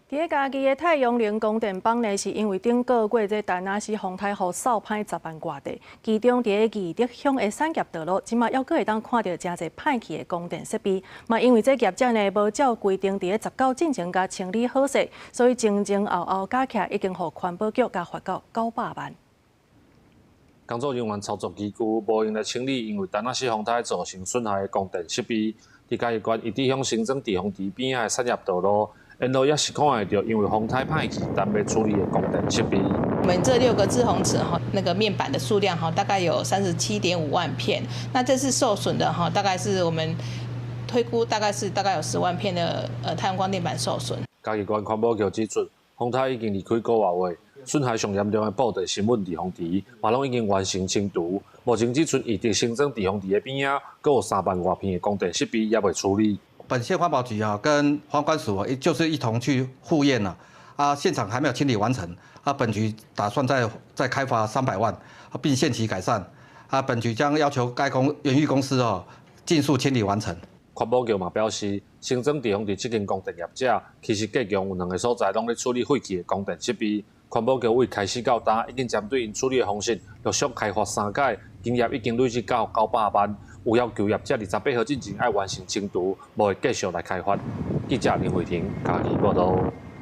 佇咧嘉義的太陽能光電板呢，是因為頂個月這田納西風颱予掃歹10萬外塊，其中佇咧義德鄉的產業道路，這馬猶閣會當看著誠濟歹去的光電設備。嘛，因為這業者呢無照規定佇咧19進前共清理好勢，所以前前後後加起來已經予環保局共罰到900萬。工作人員操作機具無閒來清理，因為田納西風颱造成損害的光電設備。佇嘉義縣義德鄉新莊滯洪池邊仔的產業道路，沿路也是看會著因為風颱歹去，但未處理的光電設備。我們這六個滯洪池哈，那個面板的數量哈，大概有37.5萬片。那這次受損的哈，大概是我們推估大概是大概有10萬片的太陽光電板受損。嘉義縣環保局指出，風颱已經離開個外月，損害上嚴重的布袋新塭滯洪池，嘛攏已經完成清除。目前只賰義德新莊滯洪池的邊仔，閣有3萬外片的光電設備猶未處理。本縣環保局啊，跟環管署啊，就是一同去複驗了，啊，現場還沒有清理完成，啊，本局打算再開罰300萬，並限期改善，啊，本局將要求該公園域公司哦，盡速清理完成。環保局嘛表示，新莊滯洪池這間光電業者，其實隔牆有兩个所在攏咧處理廢棄的光電設備。環保局為開始到今，已經針對𪜶處理的方式陸續開罰三改，金額已經累積到900萬。有要求業者28號進前愛完成清除，無會繼續來開罰。記者林慧婷嘉義報導。